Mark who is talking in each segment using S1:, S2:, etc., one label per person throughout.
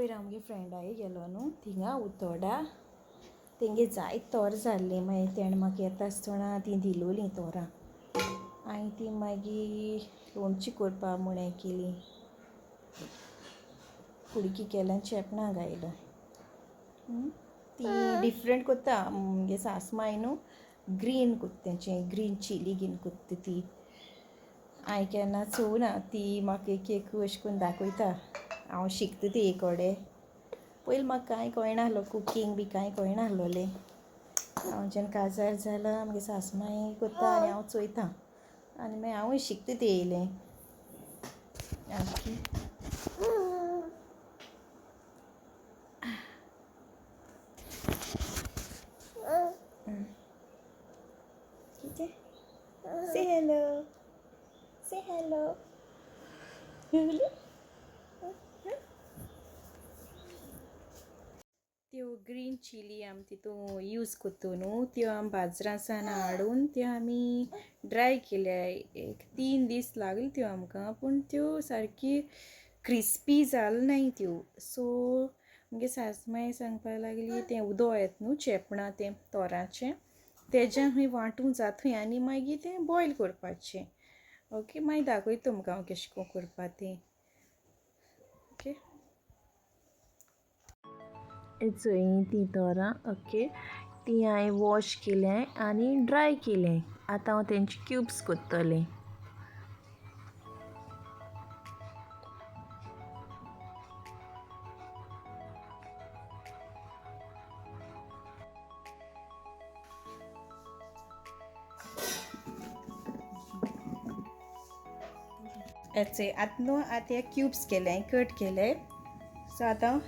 S1: पयर आमगे फ्रेंडागे गेलो न्हू थिंगा उतोडा तेंगे जायत तोर जाल्लीं. मागीर तेणें म्हाका येता आसतना तीं दिलोलीं तोरां. हांवें ती मागीर लोणचें करपा म्हूण हें केली, कुडकी केल्या चेपणां घायलो. ती डिफरंट कोत्ता मुगे सासमाय न्हू ग्रीन कोत्ता, तेंचें ग्रीन चिली घेवन कोत्ता ती. हांवें केन्ना चोवना ती, म्हाका एक एक अशें करून दाखयता. हांव शिकता ती कडेन. पयलीं म्हाका कांय कळनासलो, कुकींग बी कांय कळनासलोलें. हांव जेन्ना काजार जालां म्हगे सासमाय कोत्ता आनी हांव चोयता आनी मागीर हांवूय शिकता तें येयलें. ओके, कितें? Say hello, say hello. त्यो ग्रीन चिली आमी तितू यूज करता न्हू, त्यो आमी बाजारांसान हाडून त्यो आमी ड्राय केल्या. एक 3 दीस लागले त्यो आमकां, पूण त्यो सारकी क्रिस्पी जाल नाय त्यो. सो मुगे सासमाय सांगपाक लागली तें उदक येता न्हू चेपणां तें तोराचें, तेज्यान खंय वांटूंक जाता आनी मागीर तें बॉयल करपाचें. ओके, मागीर दाखयता तुमकां हांव कशें करून करपा तें. ओके, चोय तीं तोरां. ओके, ती हांवें वॉश केलें आनी ड्राय केलें. आतां हांव तेंचे क्यूब्स करतलें. आतां न्हू आतां हे क्यूब्स केले, कट केले. सो आतां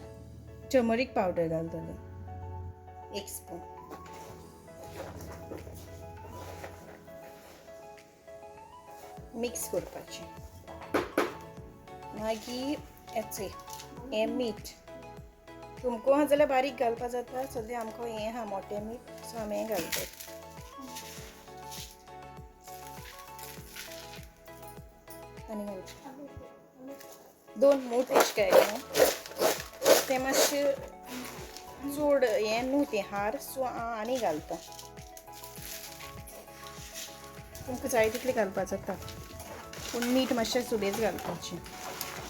S1: टर्मरीक पावडर घालतलें 1 स्पून. मिक्स करपाचें. मागीर हेचे हें मीठ तुमकां आहा जाल्यार बारीक घालपा जाता. सद्या आमकां हें आहा मोटें मीठ, सो आमी हें घालतात. आनी घालचें 2 मूठ अशें घायलें. तें मातशें चड हें न्हू तें हार, सो हांव आनी घालता. तुमकां जाय तितलें घालपा जाता, पूण मीठ मातशें सुबेज घालपाचें.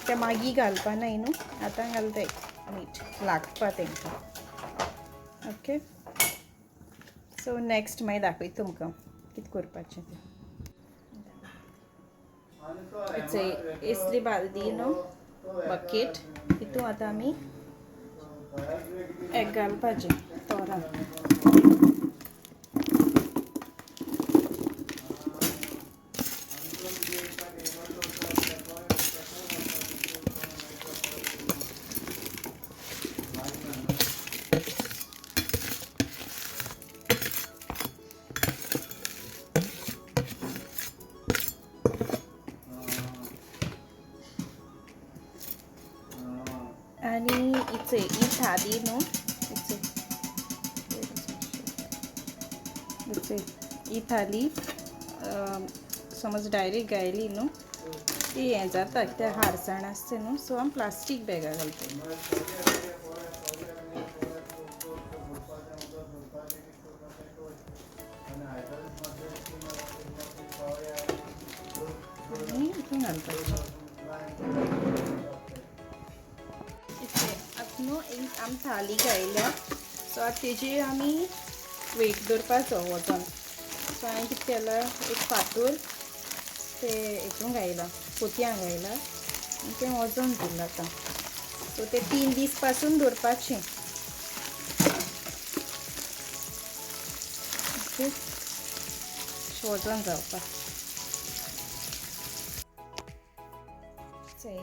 S1: तें मागीर घालपा नाय न्हू, आतां घालताय मीठ लागपा तेंकां. ओके, सो नॅक्स्ट मागीर दाखयता तुमकां कितें करपाचें तें. इसली बालदी न्हू बकेट, तितून आतां आमी एग घालपाचें तोरां. आनी इचे ही थाली न्हू, इचे इचे ही थाली समज डायरेक्ट गायली न्हू ती हें जाता कित्याक हारसाण आसता न्हू, सो आमी प्लास्टीक बॅगां घालता. आनी हितून घालपाचें. न्हू एक आमी थाली घायल्या, सो आतां तेजेर आमी वेट दवरपाचो वजन. सो हांवें कितें केलां, एक फातोर ते हितून घायला, पोतयां घायला आनी तें वजन दिलां आतां. सो ते 3 दीस पासून दवरपाचें. ओके, वजन जावपाक. चोय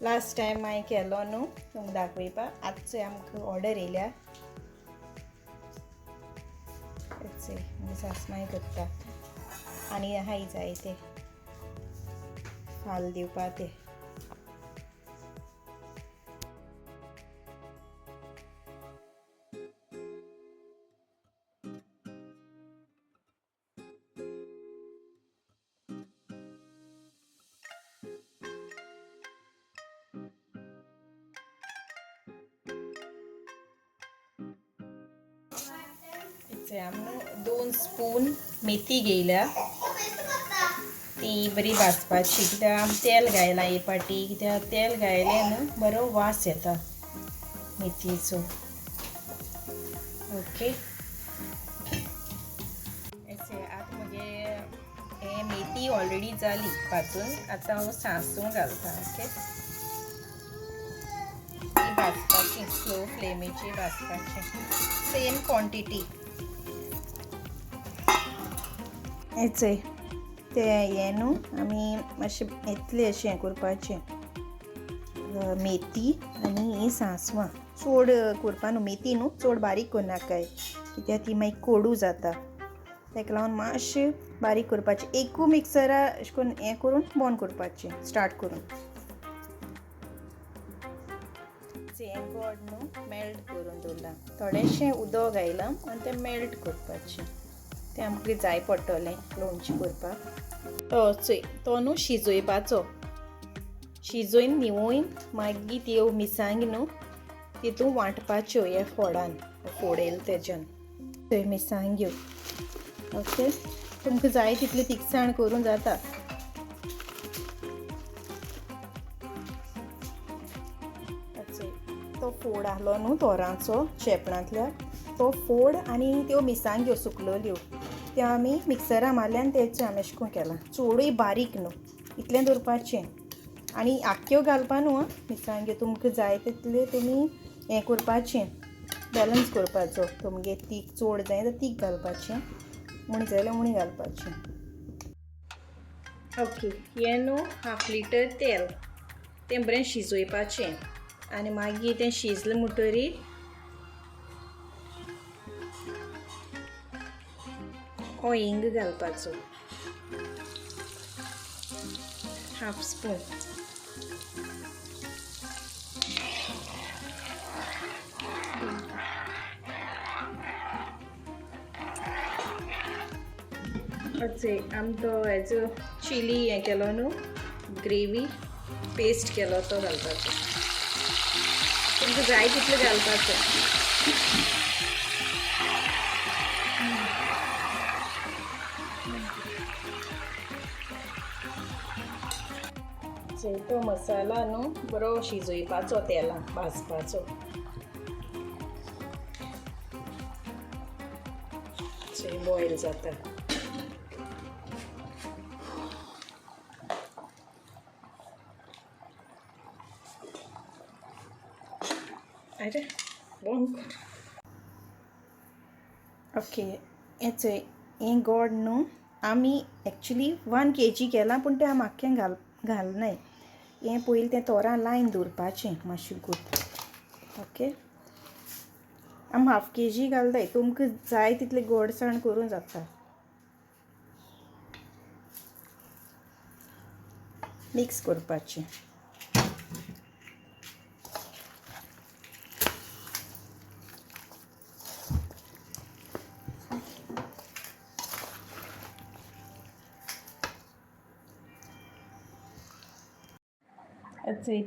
S1: लास्ट टायम हांवें केलो न्हू तुमकां दाखयपा. आतां आमकां ऑर्डर येयल्या. म्हगे सासमाय करता आनी आहाय जाय ते फाल दिवपा ते. आमी 2 स्पून मेथी घेयल्या, ती बरी भाजपाची कित्याक आमी तेल घायलां हे पाटी, कित्याक तेल घायलें न्हू बरो वास येता मेथयेचो. ओके, आतां म्हगे हे मेथी ऑलरेडी जाली भाजून, आतां हांव सांसू घालता. ओके, ती भाजपाची स्लो फ्लेमीची भाजपाची, सेम क्वॉन्टिटी. हेचय ते हें न्हू आमी मातशें येतलें अशें हें करपाचें, मेथी आनी ही सांसवां चड करपा न्हू, मेथी न्हू चड बारीक करनाकाय कित्याक ती मागीर कोडू जाता, ताका लागून मातशें बारीक करपाचें. एकू मिक्सरा अशें करून हें करून बंद करपाचें, स्टार्ट करून. हें गोड न्हू मेल्ट करून दवरलां, थोडेंशें उदक घायलां आनी तें मेल्ट करपाचें, तें आमकां जाय पडटलें लोणचें करपाक. तो चोय तो न्हू शिजोवपाचो, शिजोवन न्हिवोवन मागीर त्यो मिरसांग न्हू तितून वांटपाच्यो ह्या फोडान, फोडेल तेज्यान थंय मिरसांग्यो. ओके, तुमकां जाय तितली तिखसाण करूं जाता. तो फोड आहलो न्हू तोरांचो चेपणांतल्या, तो फोड आनी त्यो मिरसांग्यो सुकलल्यो त्यो आमी मिक्सरा मारल्या आनी तेचें आमी अशें करून केलां. चडूय बारीक न्हू, इतलें दवरपाचें आनी आख्ख्यो घालपा न्हू आं मिरसांग्यो, तुमकां जाय तितल्यो तुमी हें करपाचें, बॅलन्स करपाचो. तुमगे तीख चड जाय जाल्यार तीख घालपाचें, उणी जाय जाल्यार उणी घालपाचें. ओके, हें न्हू 1/2 लिटर तेल, तें बरें शिजोवपाचें आनी मागीर तें शिजलें म्हणटरी हो हिंग घालपाचो 1/2 स्पून. आमी तो हेजो चिली हें केलो न्हू ग्रेवी पेस्ट केलो तो घालपाचो, तुमकां जाय तितलें घालपाचो. तो मसाला न्हू बरो शिजोवपाचो, तेलां भाजपाचो. बॉयल जाता. अरे बंद कर. ओके, हेचय हें गोड न्हू आमी एक्चुली 1 kg केलां, पूण तें आमी आख्खें घालनाय. हें पयलीं तें तोरां लायन दवरपाचें मातशें गुत. ओके, आमी 1/2 kg घालताय, तुमकां जाय तितलें गोडसाण करूं जाता. मिक्स करपाचें.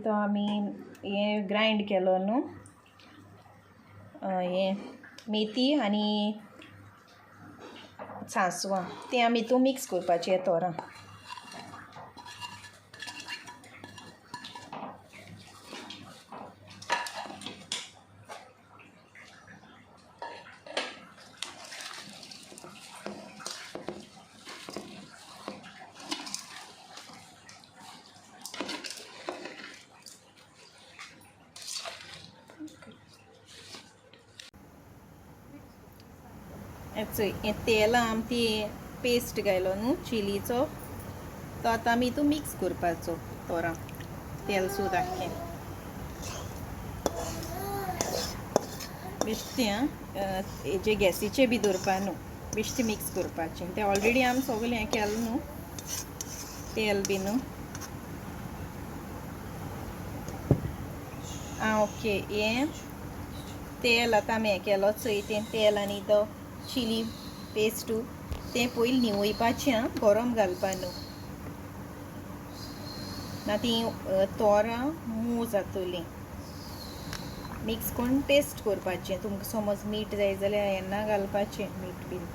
S1: तो आमी हें ग्रायंड केलो न्हू, हें मेथी आनी सांसवां, तें आमी हितून मिक्स करपाचें तोरां. हें तेलां आमी ती पेस्ट घायलो न्हू चिलीचो, तो आतां आमी हितून मिक्स करपाचो तोरां तेल सुद्दां आख्खें बेश्टें. आं, हेजे गॅसीचे बी दवरपा न्हू, बेश्टें मिक्स करपाचें. तें ऑलरेडी आमी सगळें हें केलें न्हू, तेल बी न्हू. आं ओके, हें तेल आतां आमी हें केलो चोय, तें तेल आनी तो चिली पेस्टू तें पयलीं न्हिवोवपाचें आं, गरम घालपा न्हू, ना तीं तोरां मूव जातलीं. मिक्स करून टेस्ट करपाचें. तुमकां समज मीठ जाय जाल्यार येन्ना घालपाचें मीठ बीन.